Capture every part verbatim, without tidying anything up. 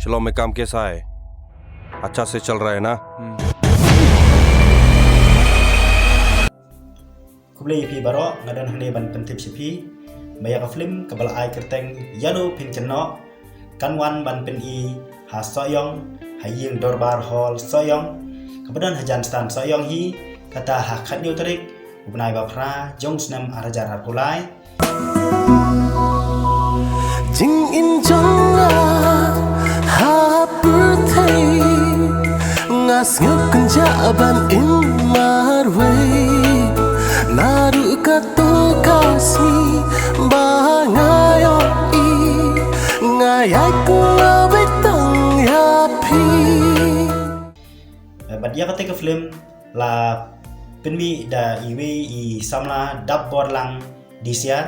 चलो मैं काम कैसा है? अच्छा से चल रहा है ना? Khublei ïa phi baroh, nga don hangne ban pyntip sha phi ba ïa ka film kaba la ai kyrteng Ïano Phin Kynnoh kan wan ban pyni ha Sohiong, ha ïing dorbar hall Sohiong, kaba don hajan stan Sohiong hi, kata ha khathynñiew tarik u bnai ba phra jong u snem ar hajar arphew lai. Jingim jong nga ha pyrthei, nga sngew kynjah ban im marwei. Naduh kato ka sngi ba nga ïohi, nga ïaid nga beit tang ïa phi. Eh, bad ïa kata ka film la pynmih da iwei i samla dap bor lang D C R.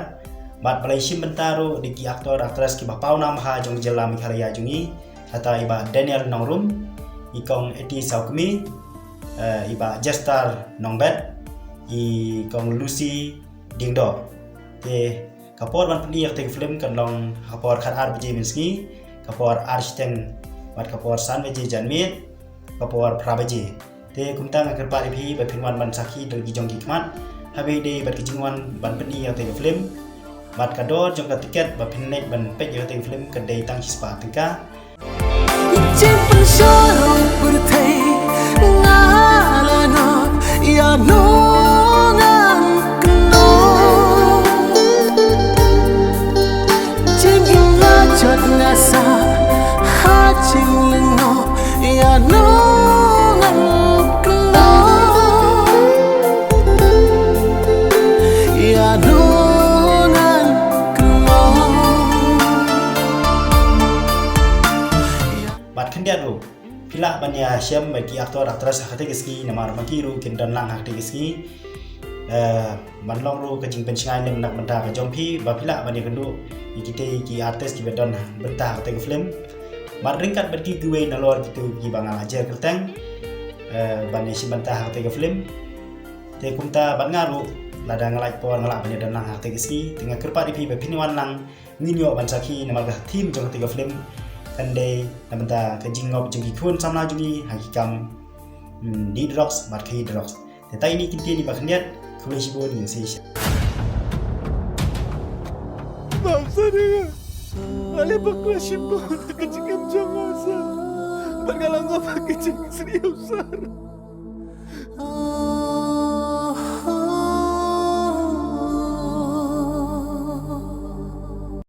Bad ba la ïashim bynta ruh da ki actor actress kiba pawnam ha jong ka jylla Meghalaya jong ngi, kata i bah Daniel Nongrum, i kong Eti Sawkmie, eh, i bah Jester Nongbet, i kong Lucy Diengdoh. Te ka por ban pyni ïa kata ka film kan long ha ka por khatar baje mynsngi, ka por ar shiteng bad ka por san baje janmiet, ka por phra baje. Te kumta nga kyrpad ïa phi ba phin wan ban sakhi da la ki jong ki khmat haba ïadei bad ka jingwan ban pyni ïa kata ka film. Bad ka dor jong ka tiket ba phin leit ban peit ïa kata ka film ka dei tang shispah tyngka. Jingpynshoi pyrthei nga la ngop, ïano ngan kynnoh. Jingim la jot nga sah ha jinglyngngoh, ïano ngan kynnoh. Ïano ngan kynnoh. Bad khyndiat ruh, phi lah ban ïashem bad ki actor actress ha kata ka sngi, namar ma ki ruh kin don lang ha kata ka sngi. Eh, ban long ruh ka jingpynshngaiñ lem na ka bynta ka jong phi ba phi lah ban ïakynduh ïa kitei ki artist kiba don bynta ha kata ka film. Bad ryngkat bad ki kiwei nalor kito kiba nga la jer kyrteng, eh, ban ïashim bynta ha kata ka film. Te kumta bad nga ruh, lada nga lait por nga lah ban ïadon lang ha kata ka sngi. Te nga kyrpad ïa phi ba phin wan lang, ngin ïoh ban sakhi namar ka theme jong kata ka film kan dei na bynta ka jingngop jong ki khun samla jong ngi ha ki kam, hmm, dih drugs bad khaïi drugs. Te tai ine ki ktien iba khyndiat, khublei shibun, ngin sa ïashem. Bam sani nga. Ale bakla shibun ka jingim jong nga sir. Bad nga la ngop ha ka jingsniew sir.